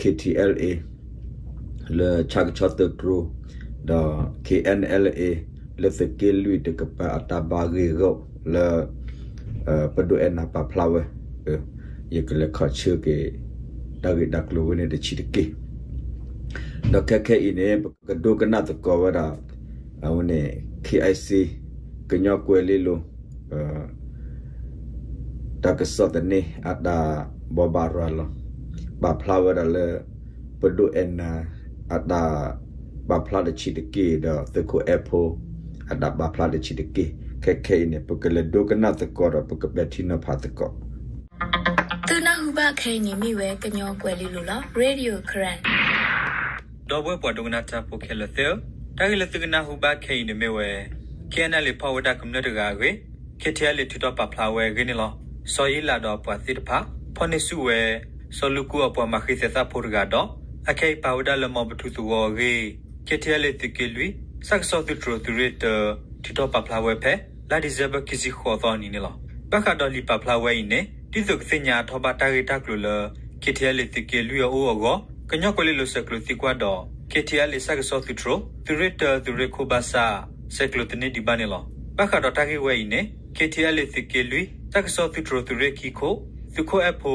KTLA လၢဆၣ်ကဆီသုးတြိၤ ဒီး KNLA လၢသုးက့လွံၢ်တကပၤအတၢ်ဘၣ်ဂ့ၢ်ဂီၢ်လၢ ပဒိၣ်အဲၣ်နၤပာ်ဖျါဝဲ, ယကလဲၤခီဆၢက့ၤ တၢ်ဂ့ၢ်တၢ်ကျိၤဝဲန့ၣ်တဆံးတက့ၢ်. ဒီးခဲခဲအံၤန့ၣ် ပကဒိကနၣ်သကိးဝဲဒၣ် အဝဲန့ၣ် KIC ကညီကွဲၤလ့လိၤ တၢ်ကစီၣ်သန့အတၢ်ဘိးဘၣ်ရၤလီၤ, ပာ်ဖျါဝဲဒၣ်လၢ ပဒိၣ်အဲၣ်နၤ အတၢ်ပာ်ဖျါတဆံးတက့ၢ် ဒီးသုးခိၣ်အဲၣ်ဖိ အတၢ်ပာ်ဖျါတဆံးတက့ၢ်. ခဲခဲအံၤန့ၣ် ပကလဲၤဒိကနၣ်သကိးဒီး ပကပဲာ်ထံနီၤဖးသကိး. သုနၢ်ဟူဘၣ်ခဲအံၤန့ၣ်မ့ၢ်ဝဲကညီကွဲၤလ့လိၤလီၤ. Radio Karen ဒီပုၢ်ဝဲၢ်ပှၤဒိကနၣ်တၢ်ဖိခဲလၢာ်သ့ၣ်ဧၢ, တၢ်ဂ့ၢ်လၢသုကနၢ်ဟူဘၣ်ခဲအံၤန့ၣ်မ့ၢ်ဝဲ KNLA ဖီၣ်ဝဲဒၣ်ကမျၢၢ်တဂၤအဂ့ၢ်, KTLA ထုးထီၣ်ပာ်ဖျါဝဲအဂ့ၢ်န့ၣ်လီၤ. စီၤယ့လးဒီးအပှၤသ့ၣ်တဖၣ် ဖီၣ်န့ၢ်ဆူၣ်ဝဲ စီၤလူၤကူအပှၤမၤဃံသဲးသၣ်ဖိတဂၤဒီး အခဲအံၤပာ်ဝဲဒၣ်လၢ မီၣ်ပထူသဝီအဂ့ၢ်, KTLA သုးက့လွံၢ် ဆၣ်ကဆီသုးတြိၤသုးရ့ၣ်တၢ ထုးထီၣ်ပာ်ဖျါဝဲဖဲ လါဒံၣ်စ့ဘၢၣ်ခံဆံဃိးသီအနံၤန့ၣ်လီၤ. ဘၣ်ဃးဒီးလံာ်ပာ်ဖျါဝဲအံၤန့ၣ် ဒ်သိးကသ့ၣ်ညါအထီၣ်ဘၣ်တၢ်ဂ့ၢ်တၢ်ကျိၤလၢ KTLA သုးက့လွံၢ်အအိၣ်အဂီၢ် ကညီကွဲၤလ့လိၤဆဲးကျိးသံကွၢ်ဒီး KTLA ဆၣ်ကဆီသုးတြိၤ သုးရ့ၣ်တၢ သုးရ့ၣ်ခိၣ်ဘၣ်ဆၣ် ဆဲးကျိးတန့ၢ်ဒံးဘၣ်န့ၣ်လီၤ. ဘၣ်ဃးဒီးတၢ်ဂ့ၢ်ဝဲအံၤန့ၣ် KTLA သုးက့လွံၢ် ဆၣ်ကဆီသုးတြိၤသုးရ့ၣ်ခံခိၣ် သုးခိၣ်အဲၣ်ဖိ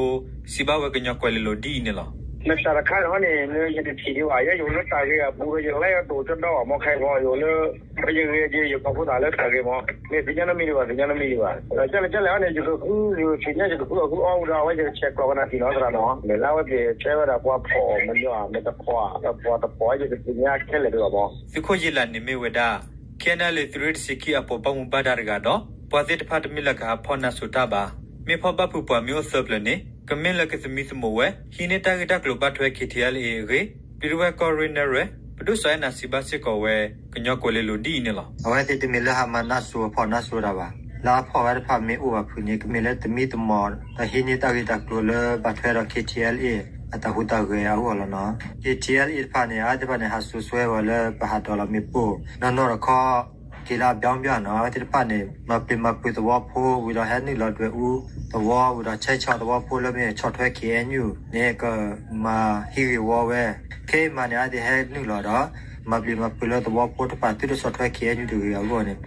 စံးဘၣ်ဝဲကညီကွဲၤလ့လိၤဒ်အံၤန့ၣ်လီၤ. မ့ၢ်တၢ်တခါန့ၣ်ဟီန့ၣ် ယတထံၣ်ဒံးဘၣ်, ယဲယအိၣ်လၢတၢ်ဂ့ၢ်အပူၤဒီး ယလဲၤယတိၢ်ကဒီးဘၣ် မ့ၢ်ခဲအံၤမ့ၢ် ယအိၣ်လၢ ယဂ့ၤက့ၤ ယကီၢ်ခိၣ်သးလၢတၢ်ဂ့ၢ်မ့ၢ် မ့ၢ်သ့ၣ်ညါနီတမံၤဒံးဘၣ်, သ့ၣ်ညါနီတမံၤဒံးဘၣ်. ကလဲၣ်ကလဲၣ်ဟီန့ၣ် ယကဃု ယကသ့ၣ်ညါ ယကဃုအဃုအီၣ်ဝံၤဒီး အဝဲယကဆဲးကျိးကနၣ်သ့ၣ်နီၤသရၣ်နီၤ, မ့ၢ်လၢအဝဲသ့ၣ်တဲဝဲဒၣ်ပှၤဖီၣ်မနုၤဧါ မ့ၢ်တဖီၣ်ဧါ ဒီးပှၤတဖီၣ် ယတသ့ၣ်ညါခဲလၢာ်ဒံးဘၣ်မ့ၢ်. သုးခိၣ်ယ့လးန့ၣ်မ့ၢ်ဝဲဒၣ် KNLA သုးရ့ၣ်တဆံခံအပှၤဘၣ်မူဘၣ်ဒါတဂၤဒီး ပှၤသ့ၣ်တဖၣ်တမ့ၢ်လၢကဟးဖီၣ်နါစိၤတၢ်ဘၣ်. မ့ၢ်ဖီၣ်ဘၣ်ဖုးပှၤမ့ၢ်အိၣ်သၢဖျၢၣ်န့ၣ် ကမ့ၢ်လၢကသမံသမိးဝဲ ဟံးန့ၢ်တၢ်ဂ့ၢ်တၢ်ကျိၤဘၣ်ထွဲ KTLA အဂ့ၢ် ပျံၤတဝဲၢ်ကီၢ်ရ့ၣ်နဲၣ်ရွဲၣ် ပဒိၣ်စီၤအဲၣ်နၤစံးဘၣ်စ့ၢ်ကီးဝဲ ကညီကွဲၤလ့လိၤဒ်အံၤန့ၣ်လီၤ. အဝဲသ့ၣ်တမ့ၢ်လၢဟးမၤနါစိၤဖီၣ်နါစိၤတၢ်ဘၣ်. လၢအဖီၣ်ဝဲတဖၣ်မ့ၢ်အိၣ်ဘၣ်ဖုးန့ၣ် ကမ့ၢ်လၢသမံသမိး ဒီးဟံးန့ၢ်တၢ်ဂ့ၢ်တၢ်ကျိၤလၢဘၣ်ထွဲဒီး KTLA အတၢ်ဟူးတၢ်ဂဲၤအဂီၢ်လီၤနီၤ. KTLA တဖၣ်န့ၣ် အဝဲသ့ၣ်တဖၣ်န့ၣ် ဟးစိာ်ဆှၢဝဲလၢပဟးဒိးလီၤမ့ၣ်ပိၢ် နီၢ်နီၢ်တခီ က့ၤလၢအဘျီဘျီနီၤ. အဝဲသ့ၣ်တဖၣ်န့ၣ် မၤပျံၤမၤဖုးသဝီဖိဝံၤဒီး ဟဲနုာ်လီၤဒွဲၣ်အူသဝီဝံၤဒီး ဆဲးဆီၣ်သဝီဖိလၢမ့ၢ်ဆီၣ်ထွဲ KNU န့ၣ် ကမၤဟံးဂ့ၢ်ဝီဝဲ. ခဲအံၤမးန့ၣ် အဝဲသ့ၣ်ဟဲနုာ်လီၤဒီး မၤပျံၤမၤဖုးလၢသဝီဖိတဖၣ် သုတဆီၣ်ထွဲ KNU တဂ့ၤအဂီၢ်န့ၣ်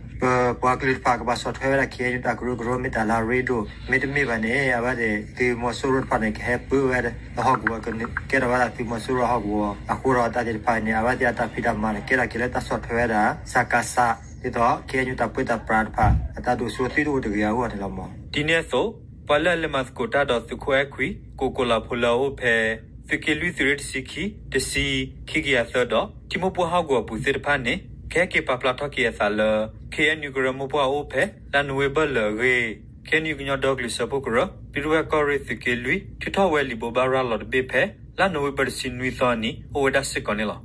ပပှၤကလုာ်တဖၣ်ကဘၣ်ဆီၣ်ထွဲဝဲဒၣ် KNU တၢ်ကရၢကရိ မ့ၢ်တၢ်လၢအရ့ဒိၣ်, မ့တမ့ၢ်ဘၣ်န့ၣ် အဝဲသ့ၣ်သုးမီၤစိရိၤတဖၣ်န့ၣ် ကဟဲပၢဝဲလၢဟီၣ်ကဝီၤ ကကဲထီၣ်ဝဲဒၣ်သုးမီၤစိရိၤဟီၣ်ကဝီၤ. အဃိဒီးတၢ်သ့ၣ်တဖၣ်န့ၣ် အဝဲသ့ၣ်အတၢ်ဖံးတၢ်မၤန့ၣ် ကဲထီၣ်က့ၤလၢတၢ်ဆီၣ်ထွဲဝဲဒၣ် စကစ ဒ်သိး KNU တၢ်ပၢတၢ်ပြးတဖၣ် အတၢ်ဒိၣ်စိသုတအိၣ်တဂ့ၤအဂီၢ်န့ၣ်လီၤမး. ဒ်န့ၣ်အသိး ပှၤလၢအလဲၤမၤသကိးတၢ်ဒီးသုးခိၣ်အဲၣ်ခွံ ကိးကိးလၤဖိလၢအအိၣ်ဖဲ သုးက့လွံၢ်သုးရ့ၣ်တဆံခံ တဆံ ခံကယၤသၢဒီး ထံမိၢ်ပှၢ်ဟီၣ်ကဝီၤအပူၤသ့ၣ်တဖၣ်န့ၣ် ကဟဲက့ၤပာ်ဖျါထီၣ်က့ၤအသးလၢ KNU ကရၢမိၢ်ပှၢ်အအိၣ်ဖဲ လါနိၣ်ဝ့ဘၢၣ်လၢာ်အဂ့ၢ်, KNU ကညီဒီကလုာ်စၢဖှိၣ်ကရၢ ပျံၤတဝဲၢ်ကီၢ်ရ့ၣ်သုးက့လွံၢ် ထုးထီၣ်ဝဲလံာ်ဘိးဘၣ်ရၤလီၤတဘ့ၣ်ဖဲ လါနိၣ်ဝ့ဘၢၣ်တဆံနွံသီအနံၤ အိၣ်ဝဲဒၣ်စ့ၢ်ကီးန့ၣ်လီၤ.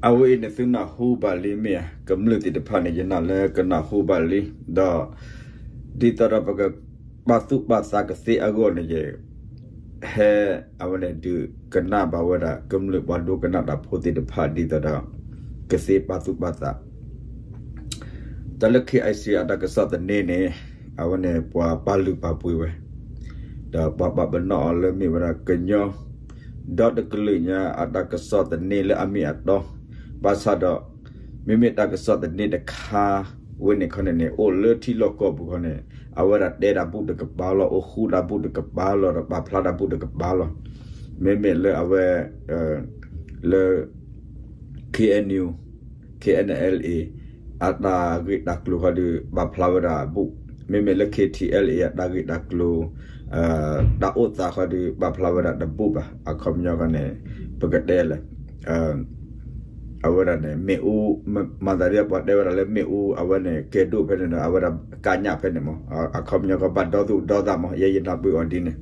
အဝဲအံၤန့ၣ်သုနၢ်ဟူဘၣ်လံမ့ၢ်ဧါ, ကမျၢၢ်သ့ၣ်တဖၣ်န့ၣ် ယနာ်လၢကနၢ်ဟူဘၣ်လံ, ဒီး ဒ်သိးဒီးပကပာ်သူၣ်ပာ်သးကသ့အဂီၢ်န့ၣ် ယ ဟဲ အဝဲန့ၣ်ဒုးကနၣ်ဘၣ်ဝဲဒၣ် ကမျၢၢ်ပှၤဒိကနၣ်တၢ်ဖိသ့ၣ်တဖၣ် ဒ်သိးဒီး ကသ့ပာ်သူၣ်ပာ်သး တၢ်လၢ KIC အတၢ်ကစီၣ်သန့န့ၣ် အဝဲန့ၣ်ပှၤပာ်လုၢ်ပာ်ပှ့ၤဝဲ, ဒီးပှၤပာ်ပနီၣ်အီၤလၢမ့ၢ်ဝဲဒၣ်ကညီ ဒီတကလုာ်ညါအတၢ်ကစီၣ်သန့လၢအမ့ၢ်အတီ, ဘၣ်ဆၣ်ဒီး မ့မ့ၢ်တၢ်ကစီၣ်သန့တခါဝဲန့ၣ်ခီန့ၣ်န့ၣ် အိၣ်လၢထံလီၢ်ကီၢ်ပူၤခီန့ၣ် အဝဲဒၣ်တဲတၢ်ဘူၣ်တကပၤလီၤ, အိၣ်ဃူတၢ်ဘူၣ်တကပၤလီၤ, ဒီးပာ်ဖျါတၢ်ဘူၣ်တကပၤလီၤ. မ့မ့ၢ်လၢအဝဲ လၢ KNU KNLA အတၢ်ဂ့ၢ်တၢ်ကျိၤခီဒီး ပာ်ဖျါဝဲဒၣ်ဘူၣ်, မ့မ့ၢ်လၢ KTLA အတၢ်ဂ့ၢ်တၢ်ကျိၤ တၢ်အိၣ်သးခီဒီး ပာ်ဖျါဝဲဒၣ်တဘူၣ်ဘၣ်. အခီပညီခီန့ၣ် ပကတဲလဲၣ် အဝဲဒၣ်န့ၣ် မ့ၣ်အူ မၤသးဒ်ပှၤတဲဝဲဒၣ်လၢမ့ၣ်အူ အဝဲန့ၣ် ကဲဒိၣ်ဖဲန့ၣ်ဒီး အဝဲဒၣ်ကညးဖဲန့ၣ်မး, အခီပညီခီဘၣ်ဒီသူၣ်ဒီသးမး ယဲယနၢ်ပၢၢ်အီၤဒ်န့ၣ်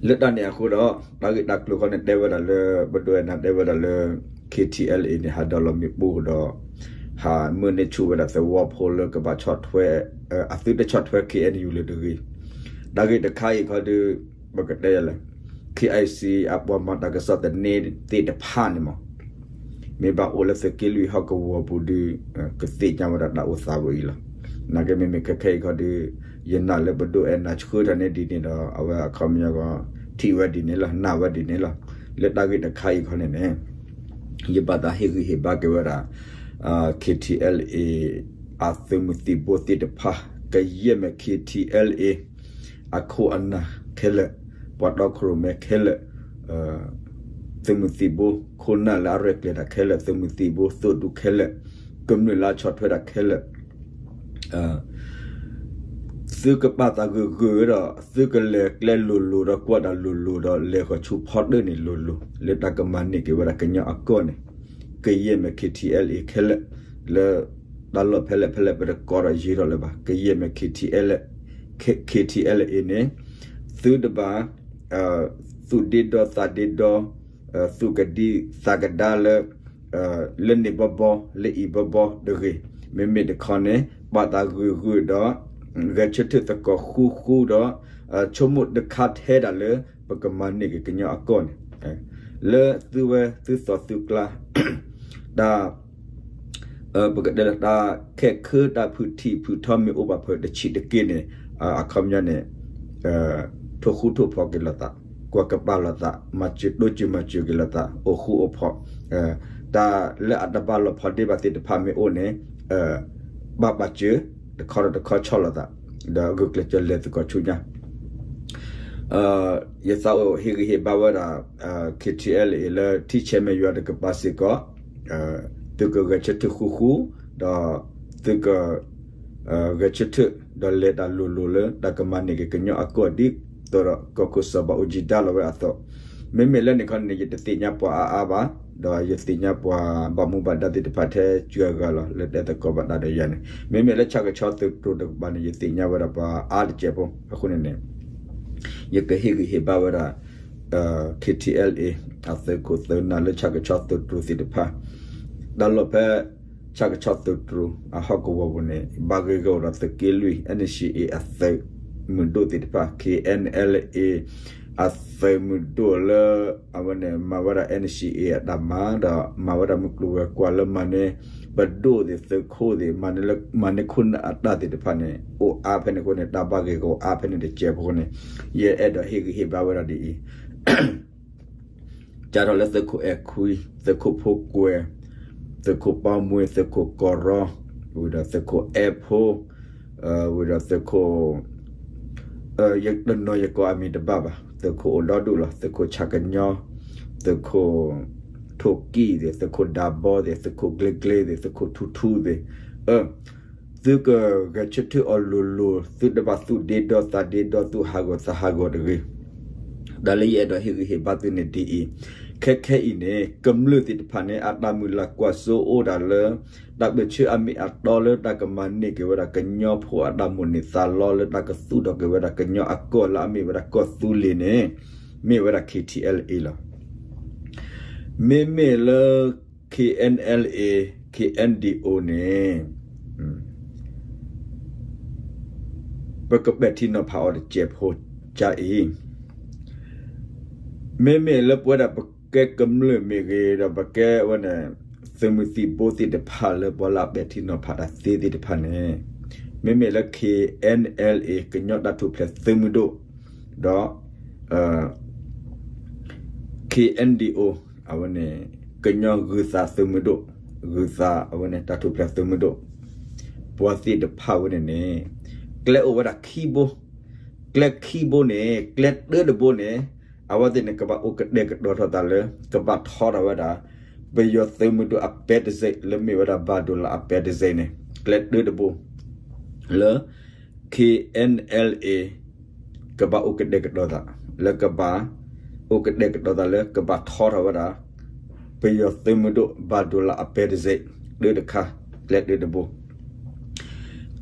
လၢတၢ်န့ၣ်အဃိဒီး တၢ်ဂ့ၢ်တၢ်ကျိၤခီန့ၣ် တဲဝဲဒၣ်လၢ ပဒိၣ်အဲၣ်နၤတဲဝဲဒၣ်လၢ KTLA န့ၣ် ဟးဒိးလီၤမ့ၣ်ပိၢ်ဒီး ဟးမၢန့ၢ်ဆူၣ်ဝဲဒၣ်သဝီဖိလၢကဘၣ်ဆီၣ်ထွဲ အသုတဆီၣ်ထွဲ KNU လၢၤတဂ့ၤ. တၢ်ဂ့ၢ်တခါအံၤခီဒီး ပကတဲလဲၣ် KIC အပှၤမၤတၢ်ကစီၣ်သန့သ့ၣ်တဖၣ်န့ၣ်မး မ့ၢ်ဘၣ်အိၣ်လၢသုးက့လွံၢ်ဟီၣ်ကဝီၤပူၤဒီး ကသ့ၣ်ညါဝဲဒၣ်တၢ်အိၣ်သးဝဲအံၤလီၤ. နာ်က့မ့မ့ၢ်ခဲခဲအံၤခီဒီး ယနာ်လၢပဒိၣ်အဲၣ်နၤဆှၢတၢ်န့ၣ်ဒ်န့ၣ်ဒီး အဝဲအခီပညီကီး ထံၣ်ဝဲဒ်န့ၣ်လီၤ, နာ်ဝဲဒ်န့ၣ်လီၤ. လၢတၢ်ဂ့ၢ်တခါအံၤခီန့ၣ်န့ၣ် ယဘၣ်သးဟ့ၣ်ဂံၢ်ဟ့ၣ်ဘါက့ၤဝဲဒၣ် KTLA အသုးမုၢ်သံၣ်ဘိသ့ၣ်တဖၣ် ကယဲၢ်မ့ၢ် KTLA အခိၣ်အနၢ်ခဲလၢာ်, ပှၤတီခိၣ်ရိၣ်မဲခဲလၢာ်, သုးမုၢ်သံၣ်ဘိ ခိၣ်နၢ်လၢအရဲၣ်ကျဲၤတၢ်ခဲလၢာ်, သုးမုၢ်သံၣ်ဘိ သုးဒူခဲလၢာ်, ကမျၢၢ်လၢအဆီၣ်ထွဲတၢ်ခဲလၢာ် သုကပာ်သးဂ့ၤဂ့ၤဒီး သုကလဲၤကျဲလိၤလိၤဒီးကွၢ်တၢ်လိၤလိၤဒီးလဲၤဃီၤဆူဖီတၢၣ်န့ၣ်လိၤလိၤ လၢတၢ်ကမၤန့ၢ်က့ၤဝဲဒၣ်ကညီအကီၢ်န့ၣ် ကယဲၢ်မ့ၢ် KTLA ခဲလၢာ်, လၢတၢ်လီၢ်ဖဲလဲၣ်ဖဲလဲၣ်ပတကိးဒီးယံၤထီၣ်လၢၤဘၣ်, ကယဲၢ်မ့ၢ် KTLA, KTLA န့ၣ် သုတဘၣ် သူၣ်ဒ့ဒီသးဒ့ဒီ သူၣ်ကဒံသးကဒါလၢ လၢန့ၣ်ဘီဘီ လၢအံၤဘီဘီတဂ့ၤ, မ့မ့ၢ်တခီန့ၣ် ပာ်သးဂ့ၤဂ့ၤဒီး ဂဲၤဆၢထၢၣ်သကိးဃူဃူဒီး ဆိကမိၣ်တခါထဲဒၣ်လၢ ပကမၤန့ၢ်က့ၤကညီအကီၢ်န့ၣ် လၢသုဝဲသုသီၣ်သုကျါ တၢ် ပကတဲလၢတၢ်ခဲၣ်ခဲၣ်တၢ်ဖုၣ်ထံၣ်ဖုၣ်ထီမ့ၢ်အိၣ်ဘၣ်ဖဲတဆံးတက့ၢ်န့ၣ် အခီပညီန့ၣ် ထိၣ်ဃူထိၣ်ဖိးက့ၤလိာ်သး, ကွၢ်ကပာ်လိာ်သး, မၤစၢၤတိစၢၤမၤစၢၤက့ၤလိာ်သး, အိၣ်ဃူအိၣ်ဖိး, တၢ်လၢအတဘၣ်လိာ်ဖိးဒ့ဘၣ်သ့ၣ်တဖၣ်မ့ၢ်အိၣ်န့ၣ် ဘၣ်ပာ်စၢၤ တခီဒီးတခီဆီၣ်လိာ်သး, ဒီးဂုာ်ကျဲးစၢးလဲၤသကိးဆူညါ ယသးအိၣ်ဟ့ၣ်ဂံၢ်ဟ့ၣ်ဘါဝဲဒၣ် KTLA လၢထံဆဲးမဲာ်ယွၤတကပၤစ့ၢ်ကီး, သုကဂဲၤဆၢထၢၣ်ဃူဃူ, ဒီးသုက ဂဲၤဆၢထၢၣ် ဒီးလဲၤတၢ်လိၤလိၤလၢတၢ်ကမၤန့ၢ်က့ၤကညီအကီၢ်ဒ်သိးဒီးကီၢ်ခိၣ်စီၤဘးအူကၠံဒါလီၤဝဲအသိး, မ့မ့ၢ်လၢန့ၣ်ခီန့ၣ် ယတသ့ၣ်ညါပှၤအါအါဘၣ်, ဒီးယသ့ၣ်ညါပှၤဘၣ်မူဘၣ်ဒါသ့ၣ်တဖၣ်ထဲစှၤဂၤလီၤ လၢတဲသကိးဘၣ်တၢ်ဒီးယၤန့ၣ်, မ့မ့ၢ်လၢဆၣ်ကဆီသုးတြိၤတကပၤန့ၣ် ယသ့ၣ်ညါဝဲဒၣ်ပှၤအါတစဲးဖိ, အဃိန့ၣ်န့ၣ် ယကဟ့ၣ်ဂံၢ်ဟ့ၣ်ဘါဝဲဒၣ် KTLA အသုးခိၣ်သုးနၢ်လၢဆၣ်ကဆီသုးတြိၤသ့ၣ်တဖၣ်, တၢ်လီၢ်ဖဲ ဆၣ်ကဆီသုးတြိၤအဟီၣ်ကဝီၤပူၤန့ၣ် ဘၣ်ဂ့ၢ်ဂီၤဒီးသုးက့လွံၢ် NCA အသုးမုၢ်ဒိၣ်သ့ၣ်တဖၣ် KNLA အသုးမုၢ်ဒိၣ်လၢ အဝဲန့ၣ်မၤဝဲဒၣ် NCA အတၢ်မၤ ဒီးမၤဝဲဒၣ်မုၢ်ကျိၤဝဲၤကွာ်လၢမၤန့ၢ် ပဒိၣ်သ့ၣ်သုးခိၣ်သ့ၣ် မၤန့ၢ်လၢ မၤန့ၢ်ခိၣ်နၢ်အတၢ်သ့ၣ်တဖၣ်န့ၣ် အိၣ်အါဖဲန့ၣ်အဃိန့ၣ် တၢ်ဘၣ်ဂ့ၢ်ဂီၤအါဖဲန့ၣ်တစဲးဖိအဃိန့ၣ် ယအဲၣ်ဒိးဟ့ၣ်ဂံၢ်ဟ့ၣ်ဘါဝဲဒၣ်ဒ်အံၤ စးထီၣ်လၢသုးခိၣ်အဲၣ်ခွံ, သုးခိၣ်ဖိကွဲၤ, သုးခိၣ်ပီမွ့, သုးခိၣ်ကီၢ်ရီ, ဝံၤဒီးသုးခိၣ်အဲၣ်ဖိ, ဝံၤဒီးသုးခိၣ် တနီၤယကိးအမံၤတဘၣ်ဘၣ်, သုးခိၣ်အိၣ်ဒီဒူၣ်လီၤ, သုးခိၣ်ဆၣ်ကညီ, သုးခိၣ်ထိၣ်ကံၢ်သ့ၣ်, သုးခိၣ်ဒးဘီသ့ၣ်, သုးခိၣ်ကျ့ကျ့သ့ၣ်, သုးခိၣ်ထူထူသ့ၣ်, သုကဂဲၤဆၢထၢၣ်အီၤလိၤလိၤ, သုတဘၣ်သူၣ်ဒ့ဒီသးဒ့ဒီ သူၣ်ဟးဂီၤသးဟးဂီၤတဂ့ၤ. တၢ်လၢယအဲၣ်ဒိးဟ့ၣ်ဂံၢ်ဟ့ၣ်ဘါသုန့ၣ်ဒ်အံၤ, ခဲခဲအံၤန့ၣ် ကမျၢၢ်သ့ၣ်တဖၣ်န့ၣ် အတၢ်မုၢ်လၢ်ကွၢ်စိအိၣ်ဒၣ်လၢ တၢ်ပၢၢ်ဆၢအမ့ၢ်အတီလၢတၢ်ကမၤန့ၢ်က့ၤဝဲဒၣ်ကညီဖိအတၢ်မိၣ်န့ၢ်သးလီလၢတၢ်ကသူၣ်ထီၣ်က့ၤဝဲဒၣ်ကညီအကီၢ်လၢအမ့ၢ်ဝဲဒၣ်ကီၢ်သူလ့ၤန့ၣ် မ့ၢ်ဝဲဒၣ် K T L A လီၤ. မ့မ့ၢ်လၢ K N L A, K N D O န့ၣ် ပကပဲာ်ထံနီၤဖးအီၤတစဲးဖိကအံၤ, မ့မ့ၢ်လၢပဝဲဒၣ်ပကဲကမျၢၢ်မ့ၢ်ဂ့ၤ ဒီးပကဲဝဲန့ၣ် သုးမုၢ်သံၣ်ဘိသ့ၣ်တဖၣ်လၢပှၤလၢအပဲာ်ထံနီၤဖးတၢ်သ့သ့ၣ်တဖၣ်န့ၣ်, မ့မ့ၢ်လၢ K N L A ကညီတၢ်ထူၣ်ဖျဲးသုးမုၢ်ဒိၣ်, ဒီး K N D O အဝဲန့ၣ် ကညီဂုာ်သးသုးမုၢ်ဒိၣ်, ဂုာ်သးအဝဲန့ၣ် တၢ်ထူၣ်ဖျဲးသုးမုၢ်ဒိၣ်, ပှၤသ့ၣ်တဖၣ်ဝဲန့ၣ်န့ၣ် ကျဲအိၣ်ဝဲဒၣ်ခံဘိ, ကျဲခံဘိန့ၣ် ကျဲတၢတဘိန့ၣ် အဝဲသ့ၣ်န့ၣ် ကဘၣ်အိၣ်ကတဲာ်ကတီၤထီၣ်သးလၢ ကဘၣ်ထီထီၣ်ဝဲဒၣ် ပယီၤသုးမုၢ်ဒိၣ်အပဲတစ့း လၢမ့ၢ်ဝဲဒၣ်ဘၣ်ဒိလၣ်အပဲတစ့းန့ၣ် ကျဲတၢတဘိ လၢ K N L A ကဘၣ်အိၣ်ကတဲာ်ကတီၤသး လၢကဘၣ် အိၣ်ကတဲာ်ကတီၤသးလၢကဘၣ်ထီထီၣ်ဝဲဒၣ် ပယီၤသုးမုၢ်ဒိၣ်ဘၣ်ဒိလၣ်အပဲတစ့း တၢတခါ ကျဲတၢတဘိ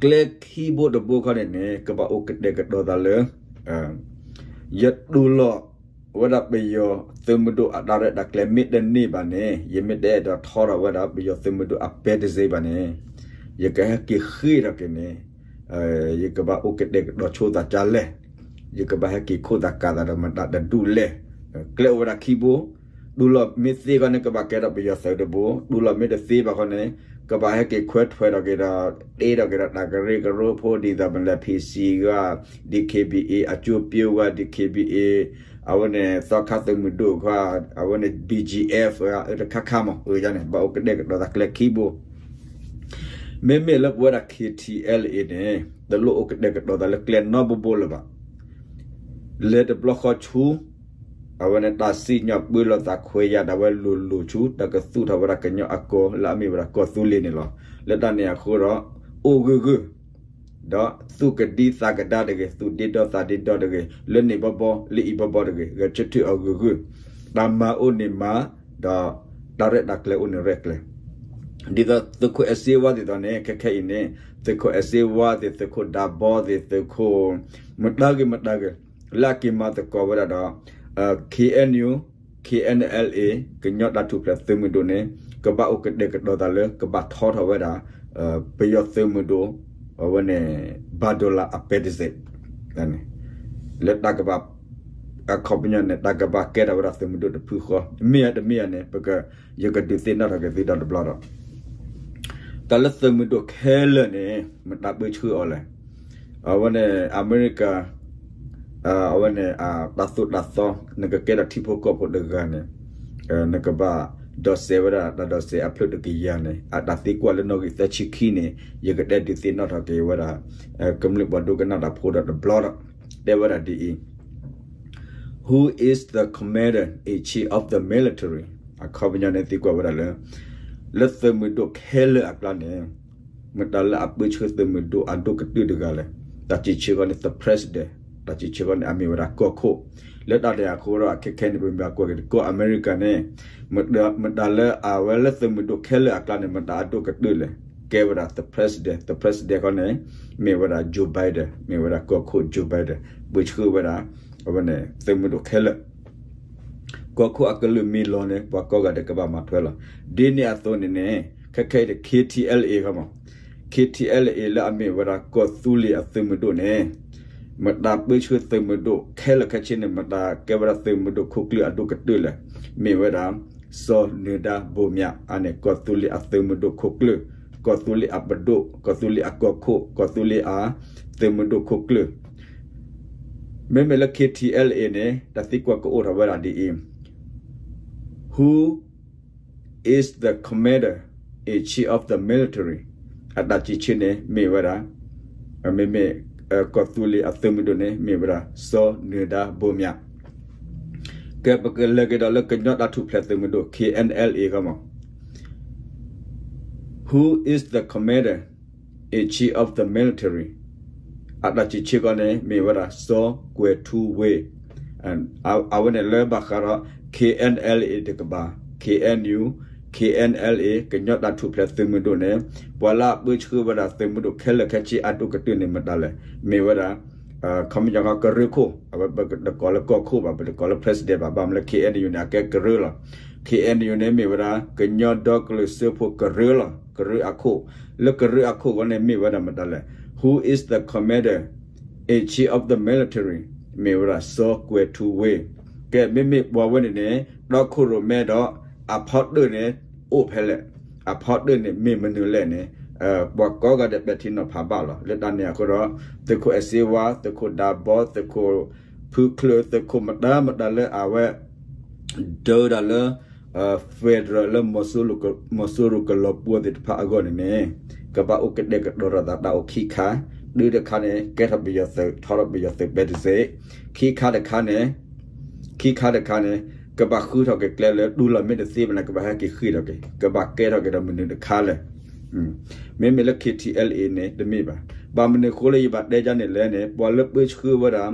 ကျဲခံဘိတဘိခီန့ၣ်န့ၣ် ကဘၣ်အိၣ်ကတဲာ်ကတီၤသးလၢ ယတူၢ်လိာ်ဝဲဒၣ်ပယီၤသုးမုၢ်ဒိၣ်အတၢ်ရဲၣ်တၢ်ကျဲၤမ့ၢ်တန့ၢ်ဘၣ်န့ၣ် ယမ့ၢ်တအဲၣ်ဒိးထီထီၣ်ဝဲဒၣ်ပယီၤသုးမုၢ်ဒိၣ်အပဲတစ့းဘၣ်န့ၣ် ယကဟဲက့ၤဃ့ၢ်ထီၣ်က့ၤန့ၣ် ယကဘၣ်အိၣ်ကတဲာ်ကတီၤဆိသးကလဲၣ်, ယကဘၣ်ဟဲက့ၤခိၣ်သးကးသးဒီးမတၤတဒူၣ်လဲၣ်. ကျဲအိၣ်ဝဲဒၣ်ခံဘိ, တူၢ်လိာ်မ့ၢ်သ့ခီန့ၣ် ကဘၣ်ကဲထီၣ်ပယီၤသုးတဘိ, တူၢ်လိာ်မ့ၢ်တသ့ဘၣ်ခီန့ၣ် ကဘၣ်ဟဲက့ၤခွဲးထွဲးထီၣ်က့ၤဒီး တ့ထီၣ်က့ၤဒီးတၢ်ကရၢကရိဖိဒ်သိးပလဲၤ P C ဂၤ, D K B A အကၠိပၠိဂၤ, D K B A အဝဲန့ၣ် သီခါသုးမုၢ်ဒိၣ်ခါ, အဝဲန့ၣ် ဘီၣ်ကၠံၣ်အဲၣ်ဖ် အတခါခါမး အန့ၣ် ဘၣ်အိၣ်ကတဲာ်ကတီၤသးကျဲခံဘိ မ့မ့ၢ်လၢပဝဲဒၣ် ခ့ထံအဲလ်အ့န့ၣ် တလိၣ်အိၣ်ကတဲာ်ကတီၤသးလၢကျဲနီတဘိဘိလၢၤဘၣ်. လဲၤတဘျီဃီဆူ အဝဲန့ၣ်တၢ်စံၣ်ညီၣ်ပၢလီၤသးခွဲးယာ်ဒၣ်ဝဲလိၤလိၤဆူ တၢ်ကသူၣ်ထီၣ်ဝဲဒၣ်ကညီအကီၢ်လၢအမ့ၢ်ဝဲဒၣ်ကီၢ်သူလ့ၤန့ၣ်လီၤ. လၢတၢ်န့ၣ်အဃိဒီး အိၣ်ဂၢၢ်ဂၢၢ် ဒီးသူၣ်ကဒံသးကဒါတဂ့ၤ, သူၣ်ဒ့ဒီသးဒ့ဒီတဂ့ၤ, လၢန့ၣ်ဘီဘီ လၢအံၤဘီဘီတဂ့ၤ, ဂဲၤဆၢထၢၣ်အီၤဂၢၢ်ဂၢၢ်, တၢ်မၤအိၣ်န့ၣ်မၤ, ဒီးတၢ်ရဲၣ်တၢ်ကျဲၤအိၣ်န့ၣ်ရဲၣ်ကျဲၤ ဒ်သိးသုးခိၣ်အဲၣ်စ့ဝါဒ်သိးန့ၣ် ခဲခဲအံၤန့ၣ် သုးခိၣ်အဲၣ်စ့ဝါသ့ၣ် သုးခိၣ်ဒးဘီသ့ၣ် သုးခိၣ် မတၤဂ့ၤမတၤဂ့ၤ လၢအက့ၤမၤသကိးဝဲဒၣ်ဒီး ခ့ၣ်အဲၣ်ယူၣ် ခ့ၣ်အဲၣ်အဲလ်အ့ ကညီတၢ်ထူၣ်ဖျဲးသုးမုၢ်ဒိၣ်န့ၣ် ကဘၣ်အိၣ်ကတဲာ်ကတီၤသးလၢ ကဘၣ်ထီထီၣ်ဝဲဒၣ် ပယီၤသုးမုၢ်ဒိၣ် အဝဲန့ၣ် ဘၣ်ဒိလၣ်အပဲတစ့ၣ် လၢတၢ်ကဘၣ် အခီပညီန့ၣ် တၢ်ကဘၣ်ကဲထီၣ်ဝဲဒၣ်သုးမုၢ်ဒိၣ်တဖုဃီ, မ့ၢ်ဧါတမ့ၢ်ဧါန့ၣ် ပက ယကဒုးသ့ၣ်နီၣ်ထီၣ်က့ၤသုဒီတဘျီဒီး တၢ်လၢသုးမုၢ်ဒိၣ်ခဲလၢာ်န့ၣ် မတၤပၢဆှၢအီၤလဲၣ်. အဝဲန့ၣ် အမဲရကၤ အဝဲန့ၣ် တၢ်သိၣ်တၢ်သီ နကကဲထီၣ်ထံဖိကီၢ်ဖိတဂၤန့ၣ် နကဘၣ်ဒိးစဲးဝဲဒၣ် တၢ်ဒိးစဲးအဖျၢၣ်တကယၤန့ၣ် အတၢ်သံကွၢ်လၢနီၣ်ဂံၢ်သၢဆံခံန့ၣ် ယကတဲဒုးသ့ၣ်နီၣ်ထီၣ်က့ၤဝဲဒၣ် ကမျၢၢ်ပှၤဒိကနၣ်တၢ်ဖိဒီးတဘျီဒီး တဲဝဲဒၣ်ဒ်အံၤ Who is the commander in chief of the military? အခီပညီန့ၣ်သံကွၢ်ဝဲဒၣ်လၢ လၢသုးမုၢ်ဒိၣ်ခဲလၢာ်အကျါန့ၣ် မတၤလၢအပၢဆှၢသုးမုၢ်ဒိၣ်အဒိၣ်ကတၢၢ်တဂၤလဲၣ်. တၢ်စံးဆၢဃီန့ၣ် the president, တၢ်စံးဆၢဃီန့ၣ် အမ့ၢ်ဝဲဒၣ်ကီၢ်ခိၣ်, လၢတၢ်န့ၣ်အဃိဒီး အခဲခဲန့ၣ် ပမ့ၢ်ကွၢ်က့ၤကီၢ်အမဲရကၤန့ၣ် မတၤလၢအဝဲလၢသုးမုၢ်ဒိၣ်ခဲလၢာ်အကျါန့ၣ် မတၤအဒိၣ်ကတၢၢ်လဲၣ်. ကဲဝဲဒၣ် the president, the president ဃီန့ၣ် မ့ၢ်ဝဲဒၣ် Joe Biden, မ့ၢ်ဝဲဒၣ်ကီၢ်ခိၣ် Joe Biden ပၢဆှၢဝဲဒၣ် အဝဲန့ၣ် သုးမုၢ်ဒိၣ်ခဲလၢာ် ကီၢ်ခိၣ်အကလုၢ်မ့ၢ်လီၤန့ၣ် ပှၤကိးဂၤဒဲးကဘၣ်မၤထွဲလီၤ. ဒ်န့ၣ်အသိးန့ၣ်န့ၣ် ခဲခဲအံၤန့ၣ် ခ့ထံအဲလ်အ့ ခီမး, ခ့ထံအဲလ်အ့ လၢအမ့ၢ်ဝဲဒၣ်ကီၢ်သူလ့ၤအသုးမုၢ်ဒိၣ်န့ၣ် မတၤပၢဆှၢသုးမုၢ်ဒိၣ်ခဲလၢာ်ခဲဆ့န့ၣ် မတၤကဲဝဲဒၣ်သုးမုၢ်ဒိၣ်ခိၣ်ကျၢၢ်အဒိၣ်ကတၢၢ်လဲၣ်. မ့ၢ်ဝဲဒၣ် စီၤနၢၤဒါဘိမၠး အန့ၣ် ကီၢ်သူလ့ၤအသုးမုၢ်ဒိၣ်ခိၣ်ကျၢၢ်, ကီၢ်သူလ့ၤအပဒိၣ်, ကီၢ်သူလ့ၤအကီၢ်ခိၣ်, ကီၢ်သူလ့ၤအသုးမုၢ်ဒိၣ်ခိၣ်ကျၢၢ် မ့မ့ၢ်လၢ ခ့ထံအဲလ်အ့ န့ၣ် တၢ်သံကွၢ်ကအိၣ်ထီၣ်ဝဲဒၣ်ဒ်အံၤ, Who is the commander in chief of the military? အတၢ်စံးဆၢန့ၣ်မ့ၢ်ဝဲဒၣ်, မ့မ့ၢ် ကီၢ်သူလ့ၤအသုးမုၢ်ဒိၣ်န့ၣ် မ့ၢ်ဝဲဒၣ် စီၤနၢၤဒါဘိမၠး. ကဲ ပကလဲၤက့ၤဒီးလၢကညီတၢ်ထူၣ်ဖျဲးသုးမုၢ်ဒိၣ် ခ့ၣ်အဲၣ်အဲလ်အ့ ခီမး Who is the commander in chief of the military? အတၢ်စံးဆၢဃီန့ၣ် မ့ၢ်ဝဲဒၣ် စီၤကွဲၤထူဝ့, အဝဲန့ၣ်လၢဘၣ်ဃးဒီး ခ့ၣ်အဲၣ်အဲလ်အ့ တကပၤ, ခ့ၣ်အဲၣ်ယူၣ်, ခ့ၣ်အဲၣ်အဲလ်အ့ ကညီတၢ်ထူၣ်ဖျဲးသုးမုၢ်ဒိၣ်န့ၣ် ပှၤလၢအပၢဆှၢဝဲဒၣ်သုးမုၢ်ဒိၣ်ခဲလၢာ်ခဲဆ့အဒိၣ်ကတၢၢ်န့ၣ်မတၤလဲၣ်. မ့ၢ်ဝဲဒၣ် ခီပညီ ကရၢခိၣ်, အဝဲပတကိးလၢကီၢ်ခိၣ်ဘၣ်, ပတကိးလၢ president ဘၣ်, ဘၣ်မနုၤလၢ ခ့ၣ်အဲၣ်ယူၣ်န့ၣ် အကဲကရၢလီၤ. ခ့ၣ်အဲၣ်ယူၣ်န့ၣ် မ့ၢ်ဝဲဒၣ် ကညီဒီကလုာ်စၢဖှိၣ်ကရၢလီၤ, ကရၢအခိၣ်, လၢကရၢအခိၣ်ဃီန့ၣ် မ့ၢ်ဝဲဒၣ်မတၤလဲၣ်. Who is the commander in chief of the military? မ့ၢ်ဝဲဒၣ် စီၤကွဲၤထူဝ့. ကဲ မ့မ့ၢ်ပှၤဝဲန့ၣ်န့ၣ် တီခိၣ်ရိၣ်မဲဒီး အဖီတၢၣ်န့ၣ် အိၣ်ဖဲလဲၣ်, အဖီတၢၣ်န့ၣ် မ့ၢ်မနုၤလဲၣ်န့ၣ် ပှၤကိးဂၤဒဲးပဲာ်ထံနီၤဖးဘၣ်လီၤ. လၢတၢ်န့ၣ်အဃိဒီး သုးခိၣ်အဲၣ်စ့ဝါ, သုးခိၣ်ဒးဘီ, သုးခိၣ်ဖုချၢ, သုးခိၣ်မတၤမတၤလၢအဝဲ ဒၢတၢ်လၢ federal လၢ မီၤစိရိၤကလီၤပှီၢ်သ့ၣ်တဖၣ်အဂီၢ်န့ၣ်န့ၣ် ကဘၣ်အိၣ်ကတဲာ်ကတီၤထီၣ်သးတၢ်အိၣ်ခံခါ, တုၤတခါန့ၣ် ကဲထီၣ်ပယီၤသုး ထီထီၣ်ပယီၤသုးပဲတစ့ၢ်, ခံခါတခါန့ၣ် ခံခါတခါန့ၣ် ကဘၣ်ဃုထီၣ်က့ၤကျဲလၢ တူၢ်လိာ်မ့ၢ်တသ့ဘၣ်န့ၣ် ကဘၣ်ဟဲက့ၤဃ့ၢ်ထီၣ်က့ၤ, ကဘၣ်ကဲထီၣ်က့ၤဒီးမနုၤတခါလဲၣ်. မ့မ့ၢ်လၢ ခ့ၣ်ထံအဲလ်အ့ န့ၣ် တမ့ၢ်ဘၣ်. ဘၣ်မနုၤအဃိလၢယဘၣ်တဲဒ်န့ၣ်လဲၣ်န့ၣ် ပှၤလၢပၢဆှၢဝဲဒၣ်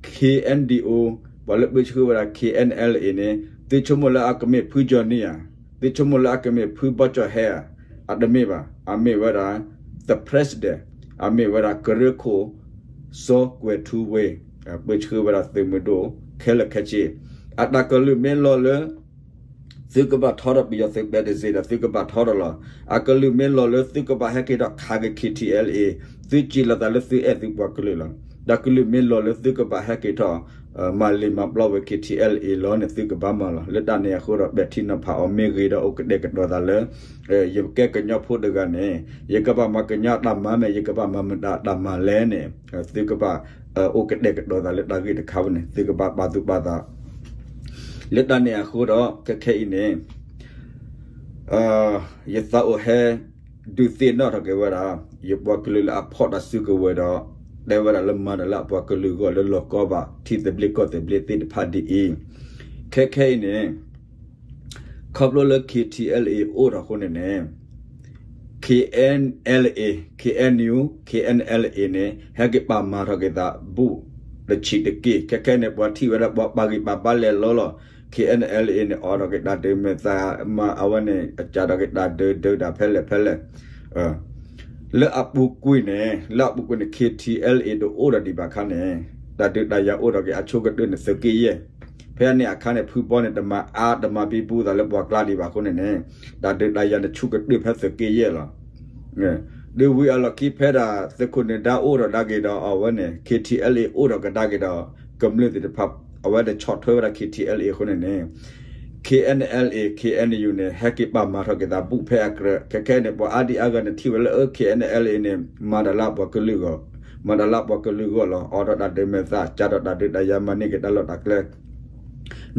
ခ့ၣ်အဲၣ်ယူၣ်, ပှၤလၢပၢဆှၢဝဲဒၣ် ခ့ၣ်အဲၣ်အဲလ်အ့ န့ၣ် သုဆိကမိၣ်လၢအကမ့ၢ်ဖုကၠီၤနံဧါ, သုဆိကမိၣ်လၢအကမ့ၢ်ဖုဘီကၠီၣ်ဟဲဧါ, အတမ့ၢ်ဘၣ်. အမ့ၢ်ဝဲဒၣ် the president, အမ့ၢ်ဝဲဒၣ်ကရၢခိၣ် စီၤကွဲၤထူဝ့, ပၢဆှၢဝဲဒၣ်သုးမုၢ်ဒိၣ် ခဲလၢာ်ခဲဆ့, အတၢ်ကလုၢ်မ့ၢ်လီၤလၢ သုကဘၣ်ထီထီၣ်ပယီၤသုးပဲတစ့ၢ်ဒီး သုကဘၣ်ထီထီၣ်လီၤ. အကလုၢ်မ့ၢ်လီၤလၢသုကဘၣ်ဟဲက့ၤထီၣ်ခးက့ၤ ခ့ၣ်ထံအဲလ်အ့, သုစံးလီၤသးလၢသုအဲၣ်သုပှၤကလုာ်လီၤ. တၢ်ကလုၢ်မ့ၢ်လီၤလၢသုကဘၣ်ဟဲက့ၤထီၣ် မၤလ့ၤမၤပျီဝဲ ခ့ၣ်ထံအဲလ်အ့ လီၤန့ၣ် သုကဘၣ်မၤလီၤ. လၢတၢ်န့ၣ်အဃိဒီး ပဲာ်ထံနီၤဖးအီၤမ့ၢ်ဂ့ၤဒီး အိၣ်ကတဲာ်ကတီၤသးလၢ ယကဲကညီဖိတဂၤန့ၣ် ယကဘၣ်မၤကညီအတၢ်မၤမ့ၢ် ယကဘၣ်မၤမတၤအတၢ်မၤလဲၣ်န့ၣ် သုကဘၣ် အိၣ်ကတဲာ်ကတီၤသးလၢတၢ်ဂ့ၢ်တခါဝဲန့ၣ် သုကဘၣ်ပာ်သူၣ်ပာ်သး လၢတၢ်န့ၣ်အဃိဒီး ခဲခဲအံၤန့ၣ် ယသးအိၣ်ဟဲဒုးသ့ၣ်နီၣ်ထီၣ်က့ၤဝဲဒၣ် ယပှၤကလုာ်လၢအဖီၣ်တၢ်စုကဝဲၤဒီး တဲဝဲဒၣ်လၢမၤတၢ်လၢအပှၤကလုာ်အဂီၢ် လၢလီၢ်ကီဘၣ် ထံသဘျ့ကီၢ်သဘျ့သ့ၣ်တဖၣ်ဒ်အံၤ, ခဲခဲအံၤန့ၣ် ခီဖျိလၢ K T L A အိၣ်ထီၣ်အဃိန့ၣ်န့ၣ် K N L A, K N U, K N L A န့ၣ် ဟဲက့ၤပာ်မၤထီၣ်က့ၤသးဘူၣ်တဆံးတက့ၢ်. ခဲခဲန့ၣ် ပှၤထံၣ်ဝဲဒၣ်ပှၤပာ်ဂံၢ်ပာ်ဘါလဲၤလီၤလီၤ K N L A န့ၣ် အိးထီၣ်က့ၤတၢ်ဒုးမဲာ်သၣ်မၤအဝဲန့ၣ် အစးထီၣ်က့ၤတၢ်ဒုး ဒုးတၢ်ဖဲလဲၣ်ဖဲလဲၣ် လၢအပူၤကွံာ်န့ၣ် လၢအပူၤကွံာ်န့ၣ် K T L A တအိၣ်ဒီးဒံးဘၣ်အခါန့ၣ် တၢ်ဒုးတၢ်ယၤအိၣ်ထီၣ်က့ၤအဆိကတၢၢ်န့ၣ် သုးက့ယဲၢ်, ဖဲန့ၣ်အခါန့ၣ် ဖုဘီန့ၣ် တမၤအါတမၤဘံဘူသးလၢပှၤကျါဒံးဘၣ်အဃိန့ၣ်န့ၣ် တၢ်ဒုးတၢ်ယၤန့ၣ်ဆူကတၢၢ်ဖဲသုးက့ယဲၢ်လီၤ. ဒုးဝံၤအလီၢ်ခံဖဲဒၣ်သုးခိၣ်နၢၤဒါအိၣ်ထီၣ်ဒါက့ၤဒီးအဝဲန့ၣ် K T L A အိၣ်ထီၣ်ကဒါက့ၤဒီး ကမျၢၢ်သ့ၣ်တဖၣ် အဝဲဒၣ်ဆီၣ်ထွဲဝဲဒၣ် K T L A အဃိန့ၣ်န့ၣ် K N L A, K N U န့ၣ် ဟဲက့ၤပာ်မၤထီၣ်က့ၤသးဘူၣ်ဖဲအကြၢး ခဲခဲန့ၣ် ပှၤအါဒံအါဂၤန့ၣ်ထံၣ်ဝဲလၢ K N L A န့ၣ် မၤတၢ်လၢအပှၤကလုာ်အဂီၢ်, မၤတၢ်လၢအပှၤကလုာ်အဂီၢ်လီၤ. အိးထီၣ်တၢ်ဒုးမဲာ်သၣ် စးထီၣ်တၢ်ဒုးတၢ်ယၤမၤန့ၢ်က့ၤတၢ်လီၢ်တၢ်ကျဲ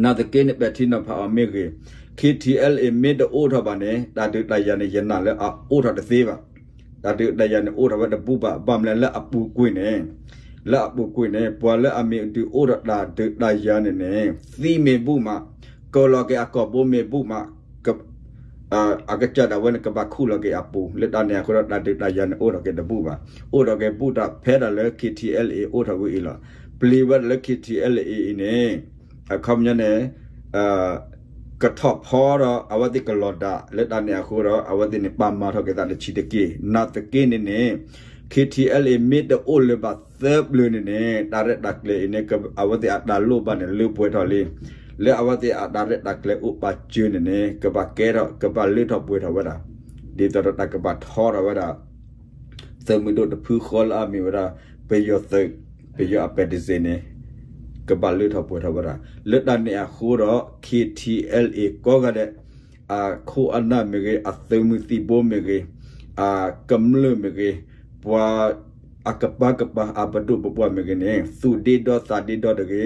နာ်သက့န့ၣ် ပဲာ်ထံနီၤဖးအီၤမ့ၢ်ဂ့ၤ, K T L A မ့ၢ်တအိၣ်ထီၣ်ဘၣ်န့ၣ် တၢ်ဒုးတၢ်ယၤန့ၣ် ယနာ်လၢအအိၣ်ထီၣ်တသ့ဘၣ်. တၢ်ဒုးတၢ်ယၤန့ၣ်အိၣ်ထီၣ်ဝဲတဘူၣ်ဘၣ် ဘၣ်မနုၤလၢအပူၤကွံာ်န့ၣ်, လၢအပူၤကွံာ်န့ၣ် ပှၤလၢအမံၤဒုးအိၣ်ထီၣ်တၢ်ဒုးတၢ်ယၤန့ၣ်န့ၣ် သံမ့ၢ်ဘူၣ်မး, ကၢၤလီၤက့ၤအကိာ်ဘိမ့ၢ်ဘူၣ်မး, အကစၢ်ဒၣ်ဝဲန့ၣ် ကဘၣ်ခူၣ်လီၤက့ၤအပူၤ လၢတၢ်န့ၣ်အဃိဒီး တၢ်ဒုးတၢ်ယၤန့ၣ်အိၣ်ထီၣ်က့ၤတဘူၣ်ဘၣ်. အိၣ်ထီၣ်က့ၤဘူၣ်တၢ်ဖဲဒၣ်လၢ K T L A အိၣ်ထီၣ်ဝံၤအံၤလီၤ. ပျံၤဝဲဒၣ်လၢ K T L A အံၤန့ၣ် အခီပညီန့ၣ် ကထီၣ်ဖီဒီး အဝဲသ့ၣ်ကလီၤဒၣ် လၢတၢ်န့ၣ်အဃိဒီး အဝဲသ့ၣ်န့ၣ် ပာ်မၤထီၣ်က့ၤသးတဆံးတက့ၢ်. နာ်သက့န့ၣ်န့ၣ် K T L A မ့ၢ်တအိၣ်လၢၤဘၣ်သၢပျၢၤန့ၣ်န့ၣ် တၢ်ရဲၣ်တၢ်ကျဲၤအံၤန့ၣ် အဝဲသ့ၣ်အတၢ်လိၣ်ဘၣ်န့ၣ် လၢပှဲၤထီၣ်လံ. လၢအဝဲသ့ၣ်အတၢ်ရဲၣ်တၢ်ကျဲၤအိၣ်ပာ်စၢၤန့ၣ်န့ၣ် ကဘၣ်ကဲထီၣ် ကဘၣ်လၢထီၣ်ပှဲၤထီၣ်ဝဲဒၣ် ဒ်သိးဒီးတၢ်ကဘၣ်ထီထီၣ်ဝဲဒၣ် သုးမုၢ်ဒိၣ်တဖုဃီလၢအမ့ၢ်ဝဲဒၣ် ပယီၤသုး ပယီၤအပဲတစ့န့ၣ် ကဘၣ်လၢထီၣ်ပှဲၤထီၣ်ဝဲဒၣ်. လၢတၢ်န့ၣ်အဃိဒီး K T L A ကိးဂၤဒဲး အခိၣ်အနၢ်မ့ၢ်ဂ့ၤ, အသုးမုၢ်သံၣ်ဘိမ့ၢ်ဂ့ၤ, အကမျၢၢ်မ့ၢ်ဂ့ၤ, ပှၤ အကပၤကပၤအပဒိၣ်ပပှၢ်မ့ၢ်ဂ့ၤန့ၣ် သူၣ်ဒ့ဒီသးဒ့ဒီတဂ့ၤ,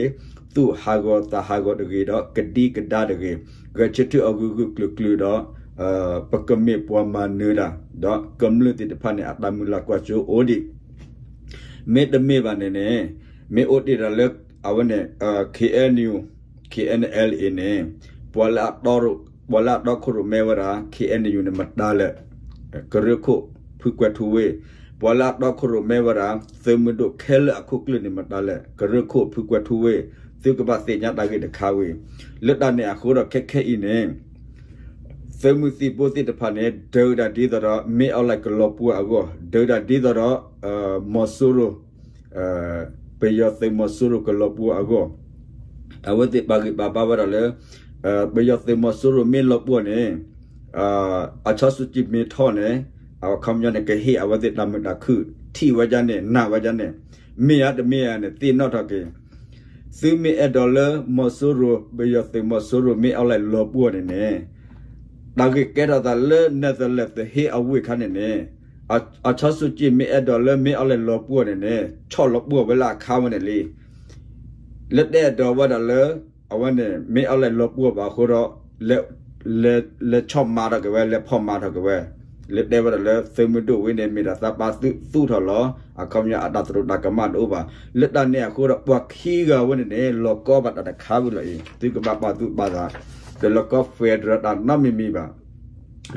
သူၣ်ဟးဂီၤသးဟးဂီၤတဂ့ၤဒီး ကဒံကဒါတဂ့ၤ, ဂဲၤဆၢထၢၣ်အီၤဂုာ်ဂုာ်ကျုာ်ကျုာ်ဒီး ပကမ့ၢ်ပှၤမၤနၢၤတၢ် ဒီးကမျၢၢ်သ့ၣ်တဖၣ်န့ၣ် အတၢ်မုၢ်လၢ်ကွၢ်စိအိၣ်ဒံး မ့တမ့ၢ်ဘၣ်န့ၣ်န့ၣ် မ့ၢ်အိၣ်တ့ၢ်ဒီးလၢ အဝဲန့ၣ် K N U, K N L A န့ၣ် ပှၤလၢအတီ ပှၤလၢအတီခိၣ်ရိၣ်မဲဝဲဒၣ် K N U န့ၣ် မတၤလဲၣ်, ကရၢခိၣ် ဖုကွဲၤထူဝ့ၣ်, ပှၤလၢအတီခိၣ်ရိၣ်မဲဝဲဒၣ် သုးမုၢ်ဒိၣ်ခဲလၢာ်အခိၣ်ကျၢၢ်န့ၣ် မတၤလဲၣ်, ကရၢခိၣ် ဖုကွဲၤထူဝ့ၣ်, သုကဘၣ်သ့ၣ်ညါတၢ်ဂ့ၢ်တခါဝံၤ လၢတၢ်န့ၣ်အဃိဒီး ခဲခဲအံၤန့ၣ် သုးမုၢ်သံၣ်ဘိသ့ၣ်တဖၣ်န့ၣ် ဒုးတၢ်ဒ်သိးဒီး မ့ၢ်အီၤလဲၣ်ကလီၤပှီၢ်အဂီၢ်, ဒုးတၢ်ဒ်သိးဒီး မီၤစိရိၤ ပယီၤသုးမီၤစိရိၤကလီၤပှီၢ်အဂီၢ်, အဝဲသ့ၣ်ပာ်ဂံၢ်ပာ်ဘါဝဲဒၣ်လၢ ပယီၤသုးမီၤစိရိၤမ့ၢ်လီၤပှီၢ်န့ၣ် အဆီဆူကံမ့ၢ်ထီၣ်န့ၣ် အခီပညီန့ၣ် ကဟ့ၣ်အဝဲသ့ၣ်တၢ်မုာ်တၢ်ခုၣ် ထံၣ်ဝဲဒၣ်န့ၣ် နာ်ဝဲဒၣ်န့ၣ်, မ့ၢ်ဧါတမ့ၢ်ဧါန့ၣ် သ့ၣ်နီၣ်ထီၣ်က့ၤ သုမ့ၢ်အဲၣ်ဒိးလၢမီၤစိရိၤ ပယီၤသုးမီၤစိရိၤမ့ၢ်အီၤလဲၣ်လီၤပှီၢ်န့ၣ်န့ၣ် တၢ်ဂ့ၢ်ကဲထီၣ်သးလၢ Netherlands သုးဟ့ၣ်အဝ့ၢ်ခါန့ၣ်န့ၣ် အဆီဆူကံမ့ၢ်အဲၣ်ဒိးလၢမ့ၢ်အီၤလဲၣ်လီၤပှီၢ်န့ၣ်န့ၣ် ဆီၣ်လီၤပှီၢ်ဝဲလၢအခါဝဲန့ၣ်လံ. လၢတအဲၣ်ဒိးဝဲဒၣ်လၢ အဝဲန့ၣ် မ့ၢ်အီၤလဲၣ်လီၤပှီၢ်ဘၣ်အဃိဒီး လဲၤဆီၣ်မၤထီၣ်က့ၤဝဲ လဲၤဖီၣ်မၤထီၣ်က့ၤဝဲ လၢတဲဝဲဒၣ်လၢသုးမုၢ်ဒိၣ်ဝဲန့ၣ် မ့ၢ်ဒၣ်သးပာ်သူၣ်ထီၣ်လီၤ. အခီပညီအတၢ်သရူးတၢ်ကမၣ်တအိၣ်ဘၣ်. လၢတၢ်န့ၣ်အဃိဒီး ပှၤခံဂၤဝဲန့ၣ်န့ၣ် လီၤကီဘၣ်တၢ်တခါဝံၤလီၤအံၤ သုကဘၣ်ပာ်သူၣ်ပာ်သး တလီၤကီ federal တၢ်နီတမံၤမံၤဘၣ်.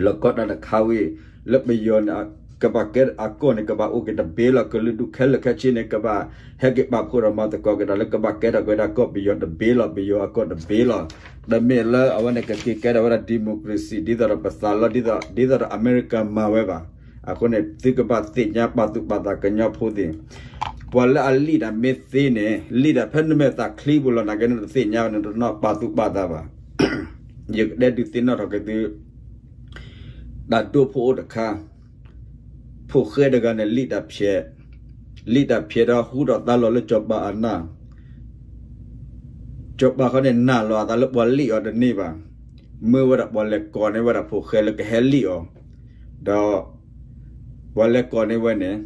လီၤကီတၢ်တခါဝံၤ လၢပယီၤန့ၣ် ကဘၣ်ကဲအကီၢ်န့ၣ် ကဘၣ်အိၣ်က့ၤတဘ့လီၤ. ကလုာ်ဒူၣ်ခဲလၢာ်ခဲဆ့န့ၣ် ကဘၣ်ဟဲက့ၤပာ်ဖှိၣ်ဒီးမၤသကိးက့ၤတၢ်လၢကဘၣ်ကဲထီၣ်က့ၤဒၣ်ကီၢ်ပယီၤတဘ့လီၤ. ပယီၤအကီၢ်တဘ့လီၤ. တမ့ၢ်လၢအဝဲန့ၣ်ကက့ၤကဲထီၣ်ဝဲဒၣ် democracy ဒ်သိးဒီးပသးလီ ဒ်သိးဒီးအမဲရကၤမၤဝဲဘၣ်. အဃိန့ၣ် သုကဘၣ်သ့ၣ်ညါပာ်သူၣ်ပာ်သးကညီဖိသ့ၣ် ပှၤလၢအလံာ်တၢ်မ့ၢ်သ့န့ၣ် လံာ်တၢ်ဖဲနမဲာ်သးချံပူၤလီၤ နာ်က့နတသ့ၣ်ညါန့ၣ် တနီၣ်ပာ်သူၣ်ပာ်သးဘၣ်. ယကတဲဒုးသ့ၣ်နီၣ်ထီၣ်က့ၤသု တၢ်ဒိၣ်ဖိအိၣ်တခါ ဖိၣ်ဃဲတဂၤန့ၣ် လံာ်တၢ်ဖျဲး, လံာ်တၢ်ဖျဲးဒီးဟူထီၣ်သါလီၤလၢစီၤပၤအနၢ်, စီၤပၤဃီန့ၣ် နာ်လီၤအသးလၢပှၤလံာ်အီၤတန့ၢ်ဘၣ်. မၢဝဲဒၣ်ပှၤလဲၤကိးန့ၢ်ဝဲဒၣ်ဖိၣ်ဃဲလၢကဟဲလံာ်အီၤ, ဒီး ပှၤလဲၤကိးန့ၢ်ဝဲန့ၣ်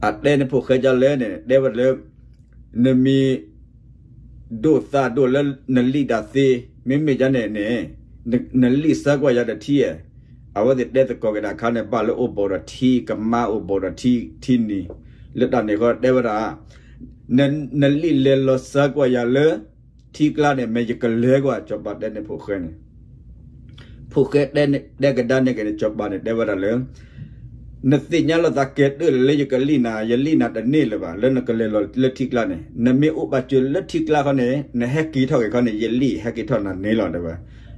အတဲန့ၣ်ဖိၣ်ဃဲဒ်လဲၣ်န့ၣ် တဲဝဲဒၣ်လၢ နမ့ၢ် ဒိၣ်သးဒိၣ်လၢနလံၣ်ဒၣ်သ့, မ့မ့ၢ်ဒ်န့ၣ်န့ၣ် နလံၣ်ဆၢကွၢ်ယၤဒီးထံဧါ. အဝဲသ့ၣ်တဲသကိးက့ၤတၢ်အခါန့ၣ် ဘၣ်လၢအိၣ်ဘူးဒီးထံ ကမါအိၣ်ဘူးဒီးထံ ထံနံၤ, လၢတၢ်န့ၣ်အဃိတဲဝဲဒၣ် နလံၣ်လဲၤလီၤဆၢကွၢ်ယၤလၢ ထံကျါန့ၣ် မ့ၢ်ယကလဲၤကွၢ် စီၤပၤတဲန့ၣ်ဖိၣ်ဃဲန့ၣ် ဖိၣ်ဃဲတဲန့ၣ် တဲကဒါန့ၣ်က့ၤန့ၣ် စီၤပၤန့ၣ် တဲဝဲဒၣ်လၢ နသ့ၣ်ညါလိာ်သးကဲတၢၢ်လၢယကလံၣ်နၤ, ယလံၣ်နၤတန့ၢ်လၢၤဘၣ် လၢနကလဲၤလီၤလၢထံကျါန့ၣ်, နမ့ၢ်အိၣ်ဘၣ်စၢၤလၢထံကျါခီန့ၣ် နဟဲက့ၤထီၣ်က့ၤခီန့ၣ် ယလံၣ်ဟဲက့ၤထီၣ်နၤန့ၢ်လီၤ တဲဝဲ.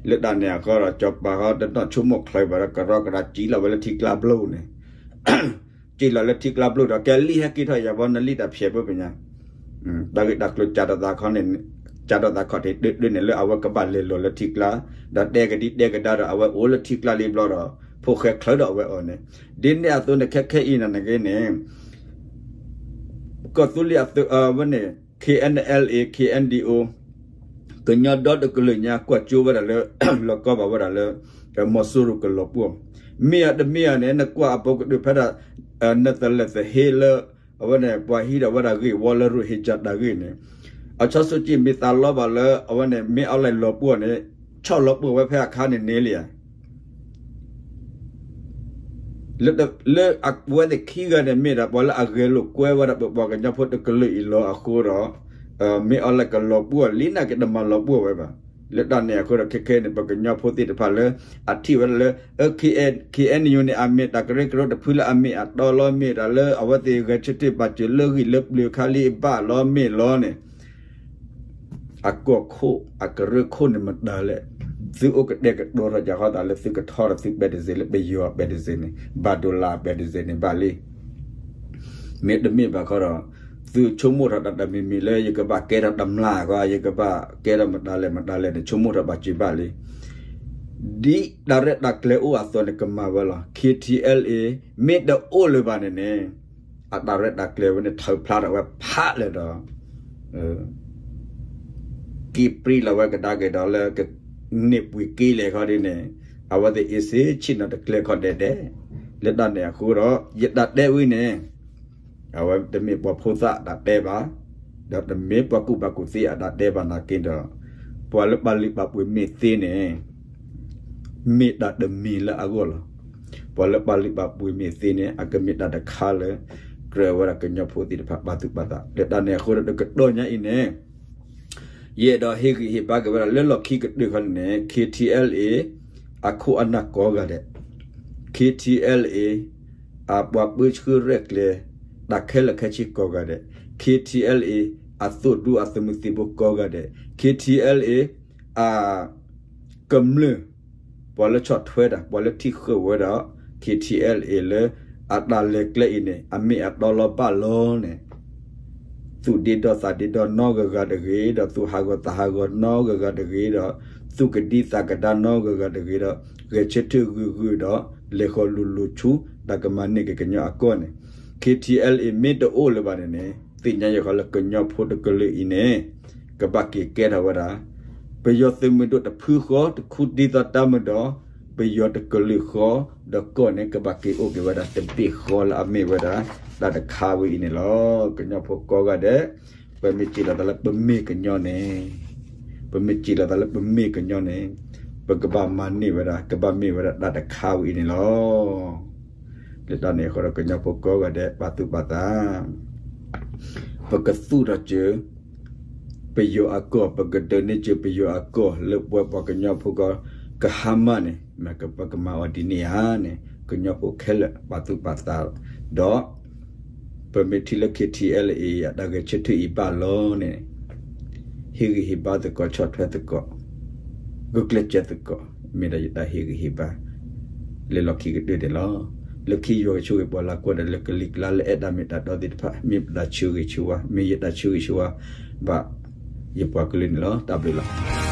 လၢတၢ်န့ၣ်အဃိဒီး စီၤပၤဃီတနီၣ်ဆိကမိၣ်ချၢဘၣ်ဒီး ကရီကဒါစံၣ်လီၤဝဲလၢထံကျါဘျိန့ၣ် စံၣ်လီၤလၢထံကျါဘျိဒီး ကဲလံၣ်ဟဲက့ၤထီၣ်ယၤဘီ နလံၣ်တၢ်ဖျဲးဖိပညါ, တၢ်ဂ့ၢ်တၢ်ကျိၤကးထီၣ်သးခီန့ၣ်, ကးထီၣ်သးခီၣ်ထံးတၢတၢန့ၣ် လၢအဝဲကဘၣ်လဲၤလီၤလၢထံကျါ, ဒီးတဲကဒံတဲကဒါဒီး အဝဲအိၣ်လၢထံကျါလံဘျီဒီး ဖိၣ်ဃဲချၢဒီးအဝဲအီၤန့ၣ်, ဒ်န့ၣ်အသိးန့ၣ် ခဲခဲအံၤနၤန့ၣ်ဂ့ၤန့ၣ် ကီၢ်သူလ့ၤအသုးအဝဲန့ၣ် K N L A K N D O ကညီဒီတကလုာ်ညါ ကွၢ်ကၠိဝဲဒၣ်လၢ လီၤကီဘၣ်ဝဲဒၣ်လၢ မီၤစိရိၤကလီၤပှီၢ်, မ့ၢ်အတမ့ၢ်အန့ၣ် နကွၢ်အပူၤကတၢၢ်ဖဲဒၣ် နသလဲၣ်သဟ့လၢ အဝဲန့ၣ် ပှၤဟံးဒီးဝဲဒၣ်ဂ့ၢ်ဝီလၢရိၣ်ဟ့ၣ်ကၠၣ်တၢ်ဂ့ၢ်န့ၣ်, အစီၤစုၤကံးမ့ၢ်သးလီဘၣ်လၢ အဝဲန့ၣ် မ့ၢ်အီၤလဲၣ်လီၤပှီၢ်န့ၣ် ဆီၣ်လီၤပှီၢ်ဝဲဖဲအခါန့ၣ်န့ၣ်လံဧါ လၢအဝဲသ့ၣ်ခံဂၤန့ၣ် မ့ၢ်ဒၣ်ပှၤလၢအဂဲၤလိာ်ကွဲဝဲဒၣ်ပပှၤကညီဖိတကလုာ်အံၤလီၤအဃိဒီး, မ့ၢ်အီၤလဲၣ်ကလီၤပှီၢ်လံနာ်က့တမၤလီၤပှီၢ်ဝဲဘၣ်. လၢတၢ်န့ၣ်အဃိဒီး ခဲခဲန့ၣ် ပကညီဖိသ့ၣ်တဖၣ်လၢ အထံၣ်ဝဲဒၣ်လၢ K N U န့ၣ် အမ့ၢ်တၢ်ကရၢကရိတဖုလၢအမ့ၢ်အတီလီၤ မ့ၢ်တၢ်လၢအဝဲသ့ၣ်ဂဲၤဆၢထၢၣ်ဘၣ်စၢၤလၢဂံၢ်လၢပျၢၤခါလံဘၣ်လီၤမ့ၢ်လီၤန့ၣ် အကီၢ်ခိၣ် အကရၢခိၣ်န့ၣ်မတၤလဲၣ်, သုအိၣ်ကတဲာ်ကတီၤထီၣ်ယၤဃီသးလၢသုကထီထီၣ်သုပဲတစ့ၤလၢပယီၤအပဲတစ့ၤန့ၣ် ဘၣ်ဒိလၣ်အပဲတစ့ၤန့ၣ်ဘၣ်လံ. မ့တမ့ၢ်ဘၣ်ဃီဒီး သုဆိကမိၣ်ထီၣ်တၢ်တမံၤမံၤလၢယကဘၣ်ကဲထီၣ်တမျၢ်ဃီ ယကဘၣ်ကဲထီၣ်မတၤလဲၣ်မတၤလဲၣ်န့ၣ် ဆိကမိၣ်ထီၣ်ဘၣ်စၢၤဘၣ်လံ. ဒ်တၢ်ရဲၣ်တၢ်ကျဲၤအိၣ်အသိးန့ၣ် ကမၤဝဲလီၤ. K T L A မ့ၢ်တအိၣ်လၢၤဘၣ်န့ၣ်န့ၣ် အတၢ်ရဲၣ်တၢ်ကျဲၤဝဲန့ၣ် ထုးဖျါထီၣ်ဝဲဖးလဲၣ်ဒီး က့ၤပြံလီၤဝဲကဒါက့ၤဒီးလၢ ကန့ၢ်ပှ့ၤက့ၤလဲၣ်ခီဒ်န့ၣ် အဝဲသ့ၣ်အ့ၣ်စ့ဆ့ၣ်နီၤတကျဲၤခီဒဲးဒဲး. လၢတၢ်န့ၣ်အဃိဒီး ယတၢ်တဲဝဲန့ၣ် အဝဲတမ့ၢ်ပှၤဖိသၣ်အတၢ်တဲဘၣ်, ဒီးတမ့ၢ်ပှၤကူၣ်ဘၣ်ကူၣ်သ့အတၢ်တဲဘၣ်နာ်က့ဒီး ပှၤလၢပာ်လုၢ်ပာ်ပှ့ၤမ့ၢ်သ့န့ၣ် မ့ၢ်တၢ်တမံၤလၢအဂီၢ်လီၤ. ပှၤလၢပာ်လုၢ်ပာ်ပှ့ၤမ့ၢ်သ့န့ၣ် အကမ့ၢ်တၢ်တခါလၢ ကြၢးဝဲဒၣ်ကညီဖိသ့ၣ်တဖၣ်ပာ်သူၣ်ပာ်သး လၢတၢ်န့ၣ်အဃိဒီးတကတီၢ်ညါအံၤန့ၣ် ယအဲၣ်ဒိးဟ့ၣ်ဂံၢ်ဟ့ၣ်ဘါက့ၤဝဲဒၣ်လၢလီၢ်ခံကတၢၢ်ခီန့ၣ် K T L A အခိၣ်အနၢ်ကိးဂၤဒဲး, K T L A အပှၤပၢဆှၢရဲၣ်ကျဲၤ တၢ်ခဲလၢာ်ခဲဆ့ကိးဂၤဒဲး, K T L A အသိၣ်ဒူအသုးမုၢ်သံၣ်ဘိကိးဂၤဒဲး, K T L A အ ကမျၢၢ် ပှၤလၢဆီၣ်ထွဲတၢ် ပှၤလၢထံၣ်ဃုာ်ဝဲဒီး K T L A လၢ အတၢ်လဲၤကျဲအံၤန့ၣ် အမ့ၢ်အတီလီၤဘၣ်လီၤန့ၣ် သူၣ်ဒ့ဒီသးဒ့ဒီနီတဂၤဂၤတဂ့ၤ ဒီးသူၣ်ဟးဂီၤသးဟးဂီၤနီတဂၤဂၤတဂ့ၤဒီး သူၣ်ကဒံသးကဒါနီတဂၤဂၤတဂ့ၤဒီး ဂဲၤဆၢထၢၣ်ဂုာ်ဂုာ်ဒီး လဲၤဃီၤလိၤလိၤဆူ တၢ်ကမၤန့ၢ်က့ၤကညီအကီၢ်န့ၣ် K T L A မ့ၢ်တအိၣ်လၢၤဘၣ်န့ၣ်န့ၣ် သ့ၣ်ညါယဲၢ်ဃီလၢကညီဖိတကလုာ်အံၤန့ၣ် ကဘၣ်က့ၤကဲထီၣ်ဝဲဒၣ် ပယီၤသုးမုၢ်ဒိၣ်တဖုဃီ တခူဒ်သိးတၢ်မုၢ်ဒီး ပယီၤတကလုာ်ဃီ ဒီးကီၢ်န့ၣ် ကဘၣ်က့ၤအိၣ်က့ၤဝဲဒၣ်တဘ့ၣ်ဃီလၢအမ့ၢ်ဝဲဒၣ် တၢ်တခါဝဲအံၤန့ၣ်လီၤ. ကညီဖိကိးဂၤဒဲး ပမ့ၢ်စံးလီၤသးလၢပမ့ၢ်ကညီန့ၣ် ပမ့ၢ်စံးလီၤသးလၢပမ့ၢ်ကညီန့ၣ် ပကဘၣ်မၤန့ၢ်ဝဲဒၣ် ကဘၣ်မ့ၢ်ဝဲဒၣ်တၢ်တခါဝဲအံၤန့ၣ်လီၤ. လၢတၢ်န့ၣ်အဃိဒီး ကညီဖိကိးဂၤဒဲး ပာ်သူၣ်ပာ်သး ပကသူၣ်ထီၣ်စၢၤ ပယီၤအကီၢ် ပကဒုးန့ၢ်စၢၤပယီၤအကီၢ် လၢပဝဲပှၤကညီဖိကီၢ် ကဟါမၢ်န့ၣ် မ့ၢ်ပကမၤအီၤဒ်န့ၣ်ဧါန့ၣ် ကညီဖိခဲလၢာ်ပာ်သူၣ်ပာ်သး ဒီး ပမ့ၢ်ထံၣ်လၢ K T L A အတၢ်ဂဲၤဆၢထၢၣ်အံၤဘၣ်လီၤန့ၣ် ဟ့ၣ်ဂံၢ်ဟ့ၣ်ဘါသကိး ဆီၣ်ထွဲသကိး ဂုာ်ကျဲးစၢးသကိး မ့ၢ်ဒၣ်ယတၢ်ဟ့ၣ်ဂံၢ်ဟ့ၣ်ဘါ လၢလီၢ်ခံကတၢၢ်န့ၣ်လီၤ. လၢခံယွၤကဆိၣ်ဂ့ၤပှၤလၢကွၢ်ဒီး လၢကလံၤကျါလၢအဲၣ်တၢ်မ့ၢ်တၢ်တီသ့ၣ်တဖၣ် မ့ၢ်ပတၢ်ဆၢဂ့ၤဆၢဝါ မ့ၢ်ယတၢ်ဆၢဂ့ၤဆၢဝါ ဘၣ်ယပှၤကလုာ်န့ၣ်လီၤ. တၢ်ဘျုးလီၤ.